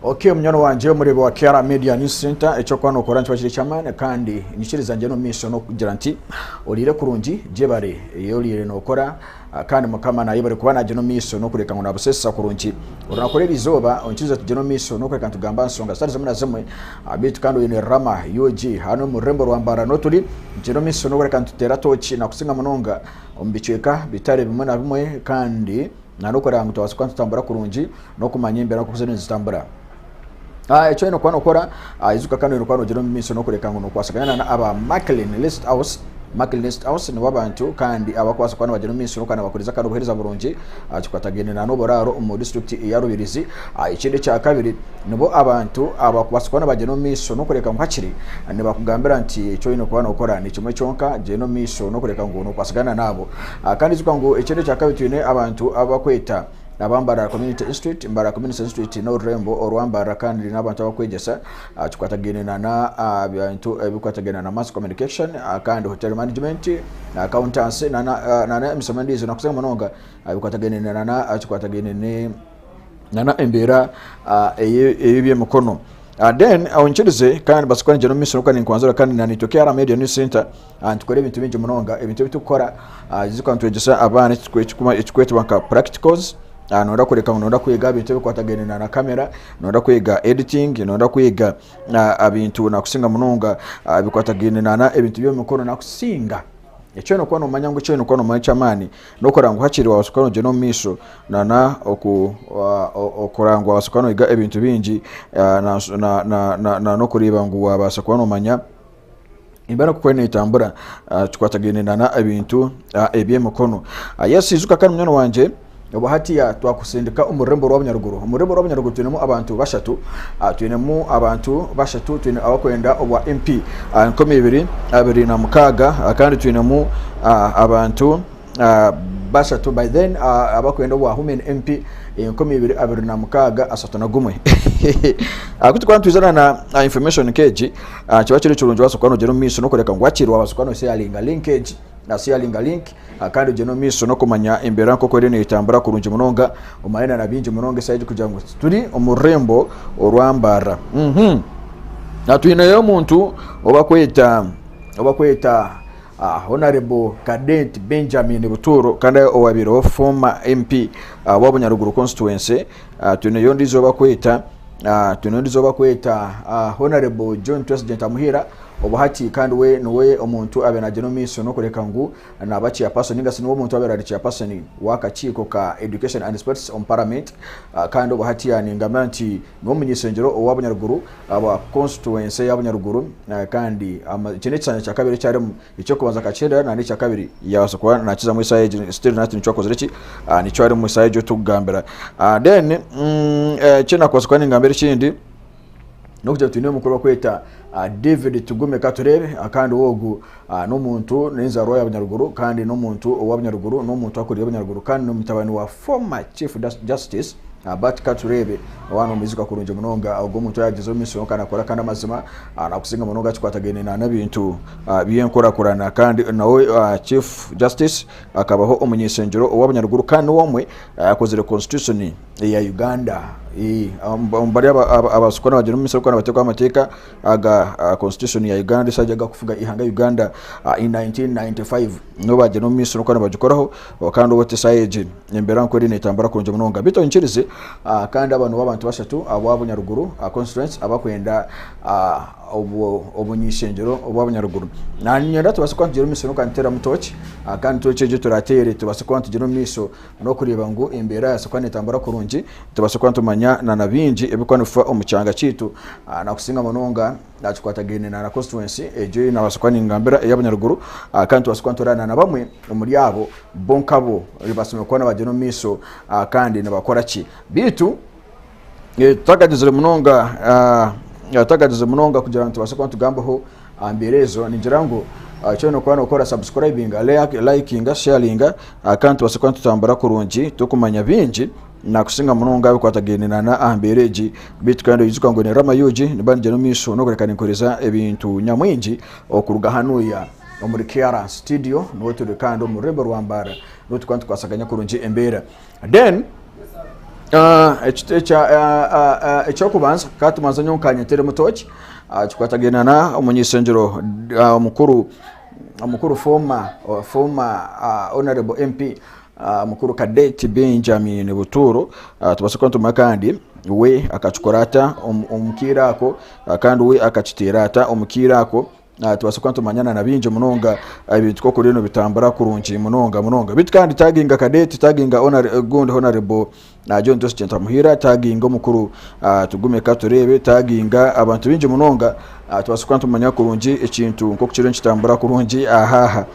Ok munywani wangye omureebi wa KR Media News Center ekyokuba nokora nikiba kiri ekyamaani kandi nyikiriza ngyende omu maisho nokugira nti oriire kurungi gyebare ei oriire nokora kandi mukama nayebare kuba nagyenda omu maisho nokureka ngu nabusesesa kurungi orunaku rw'erizooba onyikirize tugyende omu maisho nokureka nitugamba aha nshonga zitari zimwe na zimwe beitu kandi oine Rama UG hanu omu rurembo rwa Mbarara niho turi nitugyenda omu maisho nokureka nituteera tooki nakusinga munonga omu bicweka bitari bimwe na bimwe kandi N'okureba ngu twabaasa kuba nitutambura kurungi n'okumanya embeera nk'oku ziriyo nizitambura. Eki oine kuba nookora, ijuka kandi oine kuba noogyenda omu maisho n'okureka ngu nookwasagana na aba Maclean Rest House. Maclean Rest House nibo abantu kandi abarikubaasa kuba nibagyenda omu maisho n'okuba nibakuheereza kandi obuheereza burungi kikwatagaine n'oburaaro omu disiturikiti eya Rubirizi. Ekindi ekyakabiri, nibo abantu abarikubaasa kuba nibagyenda omu maisho n'okureka ngu hakiri nibakugambira nti eki oine kuba nookora ni kimwe kyonka, gyenda omu maisho n'okureka ngu nookwasagana n'abo. Kandi ijuka ngu ekindi ekyakabiri twine abantu abakweta aba Mbarara Community Institute. Mbarara Community Institute n'orurembo orwa Mbarara kandi rwine abantu abakwegyesa kikwatagaine na bintu ebikwatagaine na mass communication kandi hotel management, accountancy nana emishomo endiijo nakusinga munonga ebikwatagaine nana kikwatagaine nana embeera ey'eby'emikono. Then onyikirize kandi mbaase kuba ningyenda omu maisho n'okuba ninkwanzura kandi na naitwe KR Media News Center nitukora ebintu bingi munonga. Ebintu ebi turikukora ijuka nitwegyesa abaana ekirikwetwa nka practicals, nooyenda kureka ngu nooyenda kwega ebintu ebikwatagaine na kamera, nooyenda kwega editing, nooyenda kwega ebintu nakusinga munonga ebikwatagaine nana ebintu by'emikono nakusinga. Eki oine kuba noomanya ngu eki oine kuba noomanya eky'amaani n'okureba ngu hakiri waabaasa kuba noogyenda omu maisho nana okureba ngu waabaasa kuba nooyiga ebintu bingi n'okureeba ngu waabaasa kuba noomanya embeera oku eriyo neetambura kikwatagaine nana ebintu eby'emikono. Yes ijuka kandi munywani wangye. Obu hatiya twakusindika omu rurembo rwa Bunyaruguru. Omu rurembo rwa Bunyaruguru twinemu abantu bashatu. Twinemu abantu bashatu, twine abakwenda obwa MP 2026 kandi twinemu abantu bashatu by then abakwenda obwa Women MP 2026 31. Ku turikuba nitwizana na information nk'egi, nikiba kiri kirungi wabaasa kuba nogyenda omu maisho n'okureka ngu wakiri wabaasa kuba nosheyaringa link egi. Sharinga link kandi ogyende omu maisho n'okumanya embeera nk'oku eriyo neetambura kurungi munonga omanye na bingi munonga eshaaha egi kugira ngu turi omu rurembo orwa Mbarara. Twineyo omuntu ou barikweta ou barikweta Honourable Cadet Benjamin Buturo kandi owabaireho former MP wa Bunyaruguru constituency. Twineyo ondiijo ou barikweta twineyo ondiijo ou barikweta Honourable John Twesigye Ntamuhira. Obu hati kandi we niwe omuntu abaire nagyenda omu maisho n'okureka ngu naba chairperson ninga shi niwe omuntu abaire ari chairperson w'akakiiko ka Education and Sports omu parliament kandi obu hati ningamba nti niwe omuny'ishengyero owa Bunyaruguru aba constituency ya Bunyaruguru kandi eki n'ekishanja kya kabiri eki arimu eky'okubanza akakihendera na n'ekyakabiri yabaasa kuba nakizamu eshaaha egi still na hati nikyo akozire ki nikyo arimu eshaaha egi otukugambira then eki nakubaasa kuba ningambira ekindi. N'okugira twine omukuru orikweta David Tugume Katureebe kandi we ogu n'omuntu n'enzaarwa ya Bunyaruguru kandi n'omuntu owa Bunyaruguru n'omuntu akuriire Bunyaruguru kandi n'omutabani wa former Chief Justice Bart Katureebe waaba nomwijuka kurungi munonga ogu omuntu yaagyeza omu maisho kandi nakora kandi amazima nakusinga munonga akikwatagaine n'ebintu by'enkurakurana kandi nawe Chief Justice akabaho omuny'eishengyero owa Bunyaruguru kandi niwe omwe akozire constitution eya Uganda. Bari ababaasa kuba nibagyenda omu maisho barikuba nibateekaho amateeka aga constitution ya Uganda eshaaha agakufuga eihanga Uganda in 1995 nibo baagyenda omu maisho barikuba nibagikoraho kandi obwo eshaaha egi embeera nk'oku eriyo neetambura kurungi munonga. Beitu onyikirize kandi aba nibo abantu bashatu aba Bunyaruguru constituency abakwenda obuny'eishengyero obwa Bunyaruguru. Niinyenda tubaase kuba nitugyenda omu maisho kandi tuteeramu tooki kandi tooki egi turateere tubaase kuba nitugyenda omu maisho n'okureeba ngu embeera yaabaasa kuba neetambura kurungi, tubaase kuba nitumanya na bingi ebirikuba nibifa omu kyanga kyaitu nakusinga munonga aha kikwatagaine na constituency egyo ei naabaasa kuba ningambira ey'abanyaruguru kandi tubaase kuba nituraana na bamwe omuri abo bo nkabo bashemereire kuba nibagyenda omu maisho kandi nibakora ki. Beitu tutakagyezire munonga tutakagyezire munonga kugira ngu tubaase kuba nitugambaho aha mbeera ezo, ningira ngu eki oine kuba nokora subscribinga, likinga, sharinga kandi tubaase kuba nitutambura kurungi turikumanya bingi nakusinga munonga ebikwatagaine nana aha mbeera egi. Beitu kandi oijuka ngu ni Rama UG nimba nigyenda omu maisho n'okureka ninkuheereza ebintu nyamwingi okuruga hanuya omuri KR studio niho turi kandi omu rurembo rwa Mbarara niho turikuba nitukwasaganya kurungi embeera. Then. Eky'okubanza ka tubanze nyowe nkanye nteremu tooki kikwatagaine na omuny'eishengyero omukuru omukuru former former honourable MP mukuru Cadet Benjamin Buturo tubaase kuba nitumanya kandi we akakikora ata omu kaire ako kandi we akakiteera ata omu kaire ako. Nitubaasa kuba nitumanyana na bingi munonga ebintu nk'oku biriyo nibitambura kurungi munonga munonga. Beitu kandi taginga Cadet, taginga ogundi Honourable John Twesigye Ntamuhira, taginga omukuru Tugume Katureebe, taginga abantu baingi munonga tubaase kuba nitumanya kurungi ekintu nk'oku kiriyo nikitambura kurungi aha aha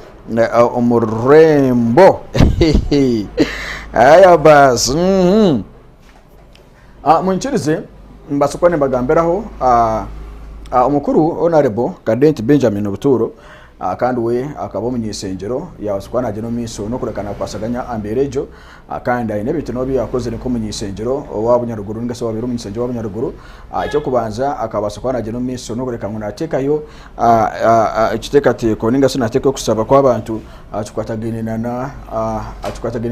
omu rurembo. Aya baasi. Munyikirize mbaase kuba nimbagambiraho omukuru Honourable Cadet Benjamin Buturo kandi we akaba omuny'eishengyero yaabaasa kuba naagyenda omu maisho n'okureka naakwasaganya aha mbeera egyo kandi aine ebintu nawe ebi yaakozire nk'omuny'eishengyero owa Bunyaruguru ninga shi owaabaire omuny'eishengyero owa Bunyaruguru. Eky'okubanza akabaasa kuba naagyenda omu maisho n'okureka ngu naateekayo ekiteekateeko ninga shi naateekayo okushaba kw'abantu kikwatagaine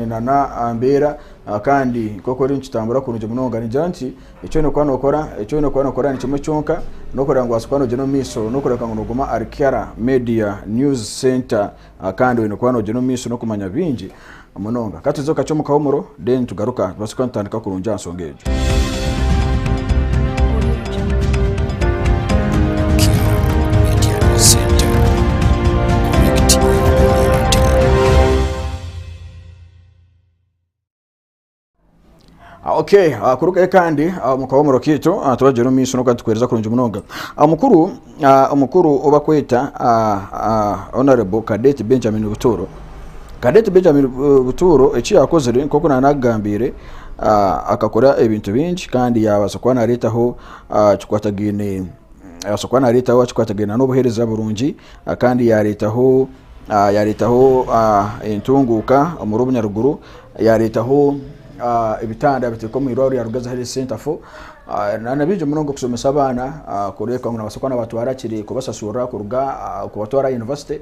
nana mbeera. Kandi nk'oku oriyo nikitambura kurungi munonga, ningira nti eki oine kuba nookora, eki oine kuba nookora ni kimwe kyonka, n'okureeba ngu wabaasa kuba noogyenda omu maisho n'okureebeka ngu nooguma ahari Kiara Media News Centre kandi oine kuba noogyenda omu maisho n'okumanya bingi munonga. Ka tuze kakye omu kahumuro then tugaruka tubaase kuba nitutandika kurungi aha nshonga egyo. Kiara Media News Centre. Connect your community. Okay, kurugayo kandi omu kahumuro kaitu turagyenda omu maisho n'okuba nitukuheereza kurungi munonga. Omukuru omukuru ou barikweta Honourable Cadet Benjamin Buturo. Cadet Benjamin Buturo eki yaakozire nk'oku naanakugambiire akakora ebintu bingi kandi yaabaasa kuba naareetaho kikwatagaine yaabaasa kuba naareetaho kikwatagaine n'obuheereza burungi kandi yaareetaho yaareetaho entunguuka omuri obunyaruguru. Yareetaho ebitanda yabiteeka omu irwariro rya Rugazi Health Centre 4 na bingi munonga okushomesa abaana kureebeka ngu nabaasa kuba nabatwara hakiri kubasasurira kuruga kubatwara aha yunivasite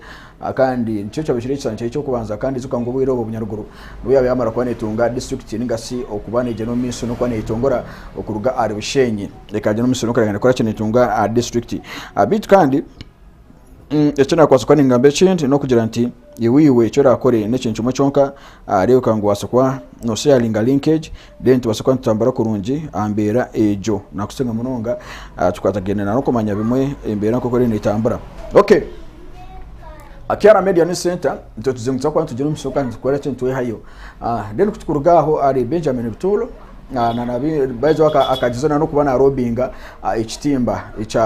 kandi nikyo kyabaire kiri ekishushani kyeye ky'okubanza kandi ijuka ngu obwire obwo Bunyaruguru nibwo yaabaire yamara kuba netunga disiturikiti ninga shi okuba negyenda omu maisho n'okuba neyetongora okuruga ahari Bushenyi ekagyenda omu maisho n'okureeba ngu nekora ki netunga disiturikiti beitu kandi Eki naakubaasa kuba ningamba ekindi n'okugira nti iwe iwe eki oraakore n'ekintu kimwe kyonka, reebeka ngu wabaasa kuba noosheyaringa linki egi then tubaase kuba nitutambura kurungi aha mbeera egyo. Naakusinga munonga tukwatagaine n'okumanya bimwe embeera nk'oku eriyo neetambura. Okay, Kiara Media News Centre itwe tuzenguruka kuba nitugira omugisha gw'okuba nitukora ki nitwehayo. Then ku tukuruga aho ahari Benjamin Buturo, akagyeza n'okuba narobinga ekitimba eki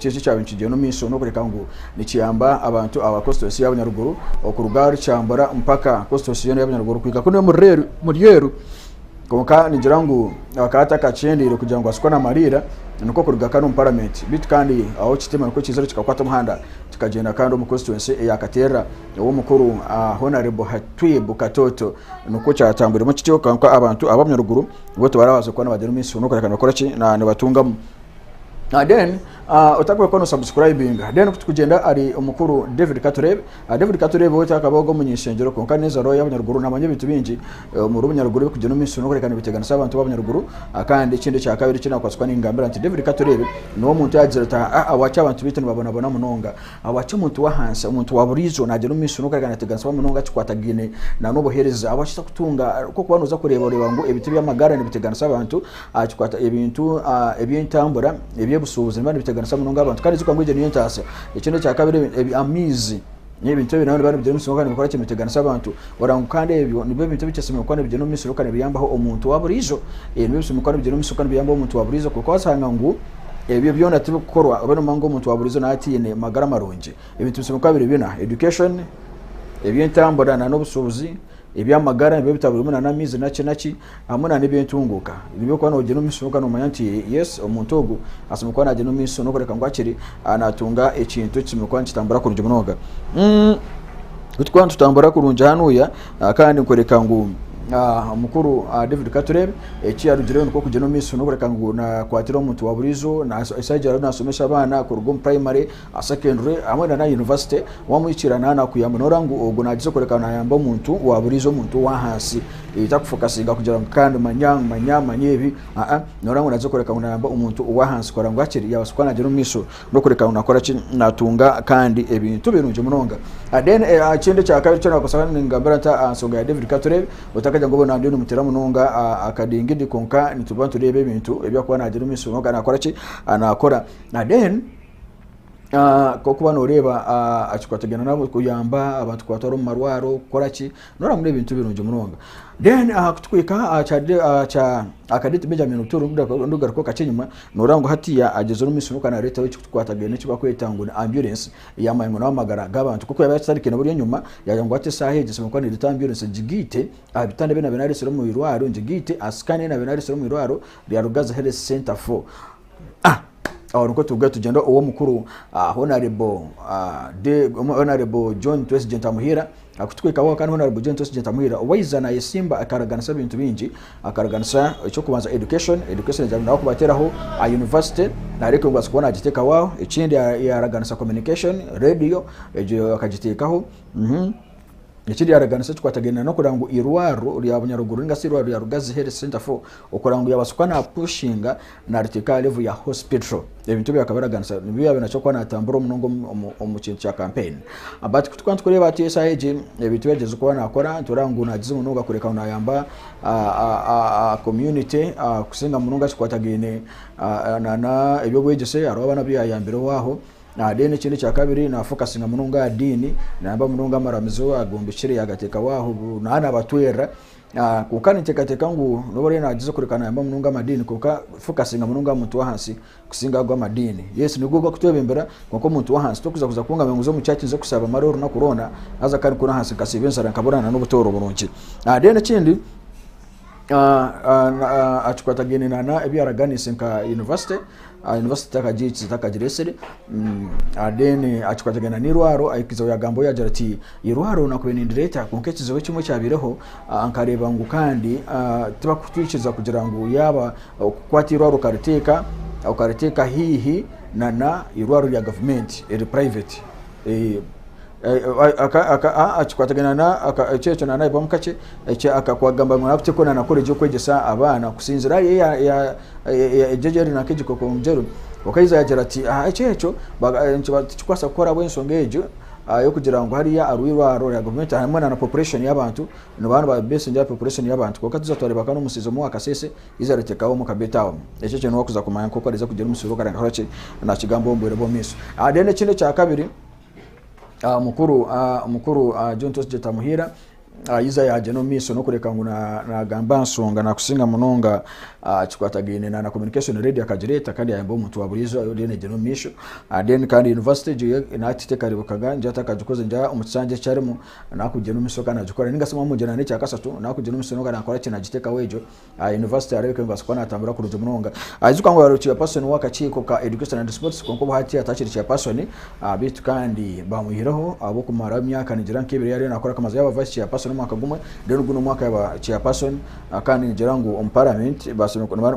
ekyabaire nikigyenda omu maisho n'okureka ngu nikiyamba abantu aba constituency ya Bunyaruguru okuruga ahari Kyambura mpaka constituency yoona eya Bunyaruguru kuhika kunu omuri Rweru kwonka ningira ngu akaba atakakyendeire kugira ngu abaase kuba namariira nikwo kuruga kanu omu paramenti beitu kandi aho ekitimba nikwo kiizire kikakwata omuhanda kikagyenda kandi omu constituency eya Katerera ow'omukuru Honarebo Hatwib Katoto. Nikwo kyatambwiremu kityo kwonka abantu ab'omunyaruguru bo tibarabaasa kuba nibagyenda omu maisho n'okureka nibakora ki nibatungamu. Then otakuba kuba nosubscribinga then kutukugyenda ahari omukuru David Katureebe. David Katureebe we akaba ogwo omuny'eishengyero kwonka n'enzaarwa y'abanyaruguru naamanya ebintu bingi omuri obunyaruguru ebirikugyenda omu maisho n'okureka nibiteganisa abantu b'abanyaruguru. Kandi ekindi ekyakabiri eki naakubaasa kuba ningambira nti David Katureebe niwe omuntu yaagira ati ahabwaki abantu baitu nibabonabona munonga? Ahabwaki omuntu w'ahansi, omuntu wa buriijo naagyenda omu maisho n'okureeba naateganisibwa munonga akikwatagaine n'obuheereza? Ahabwaki otarikutunga ahabw'okuba nooza kureeba oreeba ngu ebintu eby'amagara nibiteganisa abantu, kikwata ebintu eby'entambura, eby'obushuubuzi nibiba nibiteganisa munonga abantu. Kandi ijuka ngu egyo niyo entaasya. Ekindi ekya kabiri, amaizi n'ebintu ebi nabyo nibiba nibigyenda omu maisho kwonka nibikora ki? Nibiteganisa abantu. Oreeba ngu kandi ebyo nibyo bintu ebikyasemeriire kuba nibigyenda omu maisho kwonka nibiyambaho omuntu wa buriijo. Nibyo bisemeriire kuba nibigyenda omu maisho kwonka nibiyambaho omuntu wa buriijo kwonka waashanga ngu Ebyo byona tibikukorwa obe nomanya ngu omuntu wa buriijo naaba ataine magara marungi. Ebintu bisemeriire kuba biri bina, education, eby'entambura na n'obushuubuzi, eby'amagara nibyo bitaburimu na n'amaizi naki naki hamwe na n'ebyentunguuka. Nibyo orikuba nogyenda omu maisho kwonka nomanya nti yes omuntu ogu asemeriire kuba nagyenda omu maisho n'okureka ngu hakiri natunga ekintu ekisemeriire kuba nikitambura kurungi munonga. Ku turikuba nitutambura kurungi hanuya kandi nkoreka ngu. Omukuru David Katureebe eki yarugireho nikwo kugyenda omu maisho n'okureka ngu nakwatira omuntu wa buriijo eshaaha egi ariyo nashomesa abaana kuruga omu primary, secondary hamwe na university wamuhikira naaba nakuyamba noreeba ngu ogwo nagyezaho kureka ngu nayamba omuntu wa buriijo omuntu ow'ahansi takufokasinga kugira ngu kandi manya manya manya ebi noreeba ngu nagyezaho kureka ngu nayamba omuntu ow'ahansi kureba ngu hakiri yabaasa kuba nagyenda omu maisho n'okureka ngu nakora ki natunga kandi ebintu birungi munonga. Then ekindi ekyakabiri eki nakubaasa kuba ningambira nta aha nshonga ya David Katureebe otakagira ngu obu ndiyo nimutera munonga akadingidi kwonka nituba nitureeba ebintu ebi arikuba nagira omu maisho kwonka nakora ki nakora. Then kokuba noreeba akikwatagana nabo kuyamba abantu kubatwara omu marwaro kukora ki noreeba ngu n'ebintu birungi munonga. Then kutukuhika aha kya Kadeti Benjamin Otoro ndugarukaho kakye enyima Noreeba ngu hatiya agyezire omu maisho kandi nareetaho ekikukwatagaine eki barikweta ngu ni ambulance yamanya ngu n'amagara g'abantu nk'oku yaabaire akitandikire buri enyima yaagira ngu hati eshaaha egi nshemeriire kuba nindeeta ambulance ngigaite aha bitanda ebi naabaire nareetsire omu irwariro ngigaite aha scan ei naabaire nareetsire omu irwariro rya Rugazi Health Centre for Aho nikwo turuga tugyenda ow'omukuru Honarebo John Twesigye Ntamuhiira. Kutukwikaho kandi Honarebo John Twesigye Ntamuhiira owaiza nayesimba akaraganisa ebintu bingi. Akaraganisa eky'okubanza education, education egira ngu nawe kubateeraho aha university nareebeka ngu abaasa kuba nagiteekaho aho. Ekindi yaraganisa communication, radio egyo akagiteekaho. Ekindi yaraganisa ekikwatagaine n'okureba ngu eirwariro rya Bunyaruguru ninga shi eirwariro rya Rugazi Health Centre for okureba ngu yabaasa kuba napushinga nariteeka aha level ya hospital. Ebintu ebi akaba araganisa nibyo yaabaire nakyo kuba natambura munonga omu kintu kya campaign. But ku turikuba nitukureeba hati eshaaha egi ebintu ebi agyerize kuba nakora nitureeba ngu nagyezaho munonga kureka ngu nayamba community kusinga munonga ekikwatagaine nana eby'obwegyese hariho abaana abu yayambireho aho. Then ekindi ekyakabiri nafokasinga munonga aha diini, nayamba munonga amaramizo agombekire yagateekaho aho naaba nabatwerera kwonka ninteekateeka ngu nobu ariyo nagyezaho kureka nayamba munonga amadiini kwonka fokasinga munonga aha muntu w'ahansi kusinga ago amadiini. Yes nigo gakutwebembera kwonka omuntu w'ahansi tokuza kuza kungambira ngu nze omu church nze kushaba mare orunaku rwona haza kandi kunu ahansi nkasiiba enjara nkabura n'obutooro burungi. Then ekindi akikwatagaine nana ebi yaraganiise nka university, university takagihikize takagiresire then akikwatagaine nana irwaro ahikirize yagambaho yagira ati irwaro nakubaire nindireeta kwonka ekizibu ekimwe ekyabaireho nkareeba ngu kandi tibakutwikiriza kugira ngu yaaba okukwata irwaro okariteeka okariteeka haihi nana irwaro rya gavumenti eri private. Akikwatagaine na ekyo na naibamu kakye akakwagamba ngu nakuteekwa na nakora eby'okwegyesa abaana kusinziira egyo eri nanka egikokongyero okaija yagira ati ekyo ekyo tikikubaasa kukora ahabw'enshonga egyo y'okugira ngu hariya hariho eirwariro rya gavumenti harimu na population y'abantu nibaba nibabesingira aha population y'abantu kwonka tuza twareeba nka n'omushaija omwe owa Kasese Iza ritekaho omu kabeta aho. Ekyo ekyo niwe wakuza kumanya nk'oku ariza kugira omusiri okareba ngu ki nakigamba omu bwire bw'omu maisho. Then ekindi ekyakabiri, omukuru omukuru John Twesigye Tamuhiira Iza yagyenda omu maisho n'okureka ngu nagamba aha nshonga nakusinga munonga kikwatagaine na communication radio akagireeta kandi yayamba omuntu wa buriijo then egyenda omu maisho. Then kandi university egyo nahati tekareebekaga ngira atakagikoze ngira omu kishangye eki arimu nakugyenda omu maisho kandi nagikora ninga shi mwamugyenda n'ekyakashatu nakugyenda omu maisho kandi nakora ki nagiteekaho egyo. Aha university arebeka ngu abaasa kuba natambura kurungi munonga. Aijuka ngu ari chairperson w'akakiiko ka Education and Sports kwonka obu hati atakiri chairperson beitu kandi bamwihireho ahabw'okumara emyaka nigira nk'ebiri ariyo nakora akamaze yaba vice chairperson omwaka gumwe then gunu omwaka yaba chairperson kandi nigira ngu omu parliament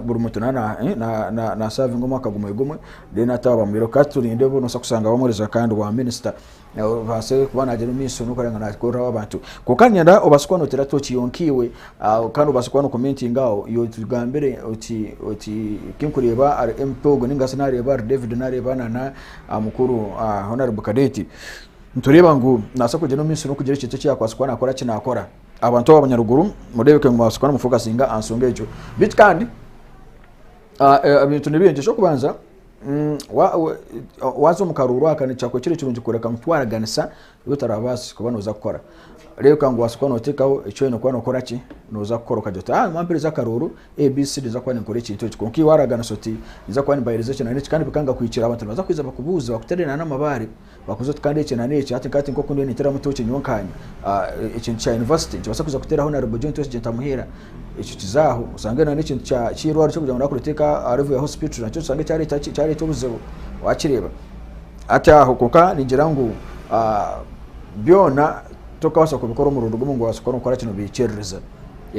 buri muntu na savinga omwaka gumwe gumwe then hati aba bamwihireho katurinde nobaasa kushanga bamuherize kandi bwa minister. Obaase kuba naagyenda omu maisho n'okureba ngu naakoreraho abantu. Kwonka niinyenda obaase kuba nooteera tooki yonka iwe kandi obaase kuba nookomentinga aho iwe otugambire oti oti tinkureeba ahari MP ogu nainga shi naareeba ahari David naareeba na na mukuru Honourable Kadeti. Nitureeba ngu naabaasa kugyenda omu maisho n'okugira ekintu eki yaakubaasa kuba naakora ki naakora. Abantu aba abanyaruguru mureebeke ngu mwabaasa kuba nimufokasinga aha nshonga egyo. Beitu kandi ebintu ni bingi, eky'okubanza Waaza omu karuuru aka nikyakuba kiri kirungi kureka ngu twaraganisa ebi otarabaasa kuba nooza kukora. Reebeka ngu wabaasa kuba nooteekaho eki oine kuba nookora ki, nooza kukora okagira oti mwampeereza akaruuru ABCD ninza kuba ninkora ekintu eki. Kwonka iwe waaraganisa oti ninza kuba nimbaheereza eki na n'eki kandi bikanga kuhikira abantu nibaza kwija bakubuuze bakuteere n'amabaare bakubuuze oti kandi eki na n'eki hati nka nk'oku ndiyo ninteeramu tooki nyowe nkanye ekintu kya yunivasite nikibaasa kwija kuteeraho na Rebo John Twesigye Ntamuhiira. Ekyo kize aho osange na n'ekintu ky'eirwariro ky'okugira ngu nakureeta aha level ya hospital nakyo oshange kyareeta ki kyareeta obuzibu wakireeba. Hati aho kwonka ningira ngu byona tokabaasa kubikora omurundi gumwe ngu wabaasa kukora kinu obihikiiririze.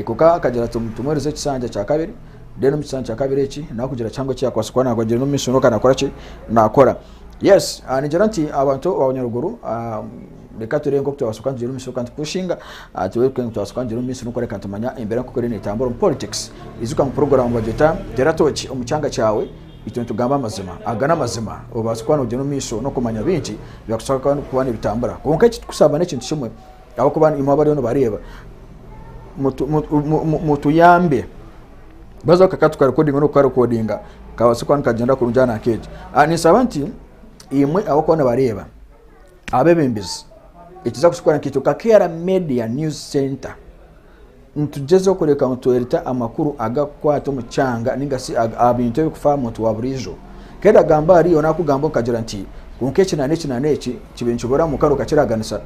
Kwonka akagira ati tumuhereze ekisanja kyakabiri then omu kisanja kyakabiri eki nakugira kihango eki yakubaasa kuba nagyenda omu maisho kandi nakora ki nakora. Yes ningira nti abantu ba Bunyaruguru reka tureebe nk'oku twabaasa kuba nitugyenda omu maisho kandi tupushinga tureebe ngu twabaasa kuba nitugyenda omu maisho n'okureka nitumanya embeera nk'oku eriyo netambura omu politics. Ijuka ngu puroguraamu nibagyeta Teera Tooki omu kyanga kyawe itwe nitugamba amazima. Aga n'amazima obaasa kuba nogyenda omu maisho n'okumanya bingi ebyakubaasa kuba nibitambura. Kwonka eki tukusaba n'ekintu kimwe ahabw'okuba imwe abariyo nibareeba mutuyambe baza kaka tukarekodinga n'okukarekodinga kabaase kuba nikagyenda kurungi aha nanka egi. Ninshaba nti imwe abarikuba nibareeba abeebembezi ekiza kukikora nkaitwe nka KR Media News Center nitugyezaho kureka ngu twereete amakuru agakukwata omu kyanga ninga shi aha bintu ebirikufa aha muntu wa buriijo. Kare agamba ahariyo nakugamba okagira nti kwonka eki na n'eki na n'eki kibaire nikiburamu kare okakiraganisa.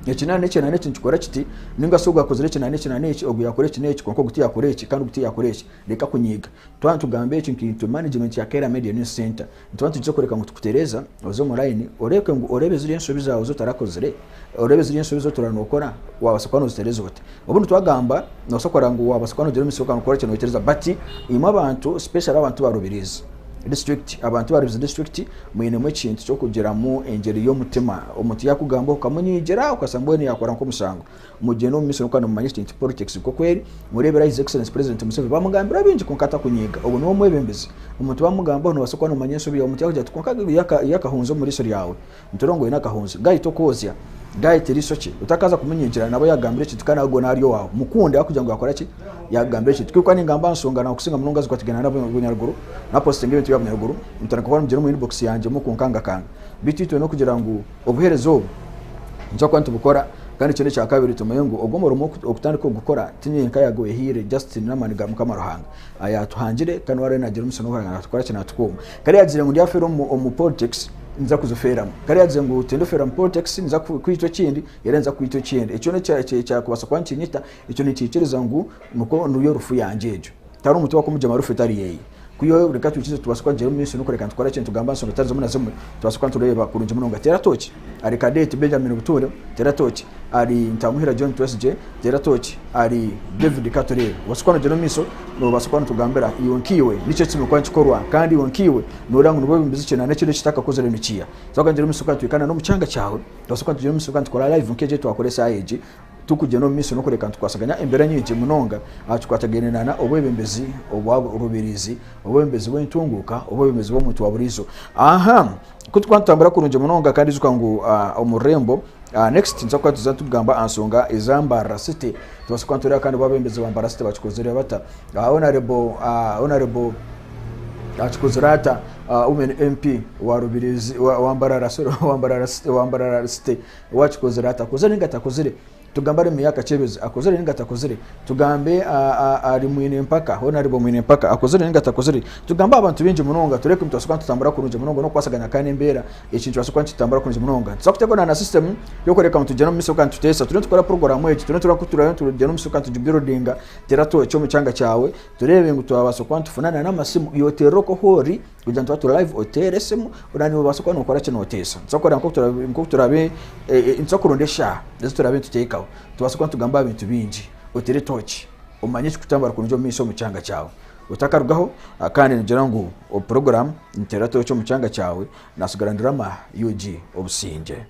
Eki na n'eki na n'eki nikikora kiti ninga shi ogu akozire eki na n'eki na n'eki ogu yakora eki n'eki kwonka ogu tiyakora eki kandi ogu tiyakora eki reka kunyiiga. Twaba nitugamba eki nkaitwe management ya Keera Media News Centre nituba nitwija kureka ngu tukutereeza oze omu layini oreebeke ngu oreebe ziri enshobi zaawe ezi otarakozire, oreebe ziri enshobi ezi otura nookora waabaasa kuba noozitereeza ota. Obundi twagamba noobaasa kureba ngu waabaasa kuba noogira omugisha okakora eki nooyetereeza but imwe abantu especially abantu ba Rubirizi district, abantu ba Rubirizi district mwinemu ekintu ky'okugiramu engyeri y'omutima. Omuntu yaakugamba okamunyiigira okashusha mbwenu yaakora nk'omushango. Mugyende omu maisho kandi mumanye ekintu politics nk'oku eri, mureebere His Excellency President Museveni bamugambira bingi kwonka atakunyiiga. Ogwo niwe omwebembezi. Omuntu bamugambaho nobaasa kuba nomanya enshobi yaawe omuntu yakugira ati kwonka iwe akahunzi omu riisho ryawe, nitureeba ngu oine akahunzi, gahita okoozya, gahita eriisho kye, otakaza kumunyiigira naba yagambire ekintu kandi nawe ari owaawe. Mukunde ahabw'okugira ngu yakora ki? Yakugambira ekintu. Kwonka ningamba aha nshonga nakusinga munonga ezikwatagaine na Bunyaruguru, napositinga ebintu bya Bunyaruguru, ntandika kuba nimugira omu inbox yangye mukunkangakanga. Beitu itwe n'okugira ngu obuheereza obu nituza kuba nitubukora kandi ekindi ekyakabiri tumanye ngu ogu omurimo okutandika kugukora tinye nka yagwehaire just n'amaani ga Mukama Ruhanga ayatuhangire kandi niwe ariyo nagira omugisha n'okugira ngu natukora ki natukuuma. Kare yagizire ngu ndyafeera omu politics ninza kuzifeeramu, kare yagizire ngu tindifeera omu politics ninza kwitwa ekindi era ninza kwitwa ekindi. Ekyo ekyakubaasa kuba nikinyita ekyo nikiikiriza ngu nikwo niyo rufu yangye egyo. Tihariho omuntu owakumugyema rufu etari yeye. Ku reka twikirize tubaase kuba nitugyenda omu maisho n'okureka nitukora ki nitugamba ensonga zitari zimwe na zimwe tubaase kuba nitureeba kurungi munonga. Teera tooki ahari Cadet Benjamin Butuure, teera tooki ahari Ntamuhira John Twesigye, teera tooki ahari David Katureebe. Obaase kuba nogyenda omu maisho noobaasa kuba nitugambira iwe nkaiwe niki ekishemereire kuba nikikorwa kandi iwe nkaiwe nooreeba ngu nibwo ki n'ekindi ekitakakozire nikiiha. Tubaase kuba nitugyenda omu maisho kandi twikana n'omu kyanga kyawe, tubaase kuba nitugyenda omu maisho kandi tukora live nk'egi ei twakora eshaaha egi. Turikugyenda omu maisho n'okureka nitukwasaganya embeera nyingi munonga aha kikwatagaine na obwebembezi obwa Rubirizi, obwebembezi bw'entunguuka, obwebembezi bw'omuntu wa buriijo. Aha ku turikuba nitutambura kurungi munonga kandi ijuka ngu omu rurembo next nituza kuba nituza tugamba aha nshonga eza Mbarara City tubaase kuba nitureeba kandi abebembezi ba Mbarara City bakikozire bata. Honourable Honourable akikozire ata Women MP wa Rubirizi wa Mbarara sorry wa Mbarara City wa Mbarara City. We akikozire ata? Akozire ninga atakozire? Tugambe ari Meya Kakyebezi akozire ninga atakozire? Tugambe ari Mwine Mpaka hoona ari Mwine Mpaka akozire ninga atakozire? Tugambe aha bantu baingi munonga turebe ku nitubaasa kuba nitutambura kurungi munonga n'okukwasaganya kandi n'embeera ekintu nikibaasa kuba nikitambura kurungi munonga. Nituza kuteekwa na system y'okureka ngu tugyende omu maisho kandi tuteesa turiyo nitukora puroguraamu egi turiyo nitugyenda omu maisho kandi tugibuildinga teera tooki omu kyanga kyawe tureebe ngu twabaasa kuba nitufuna n'amasimu iwe oteerere okwo ahu ori Kugira ngu twaba turi live oteere esimu oraba noobaasa kuba nookora ki nooteesa. Nituza kukora nk'oku turaabe nituza kuronda eshaaha ezi turaabe nituteekaho tubaase kuba nitugamba aha bintu bingi. Oteere tooki omanye ekirikutambura kurungi omu maisho omu kyanga kyawe. Otakarugaho kandi nigira ngu puroguraamu Niteera Tooki omu kyanga kyawe naatsigara ndi Rama UG. Obusingye.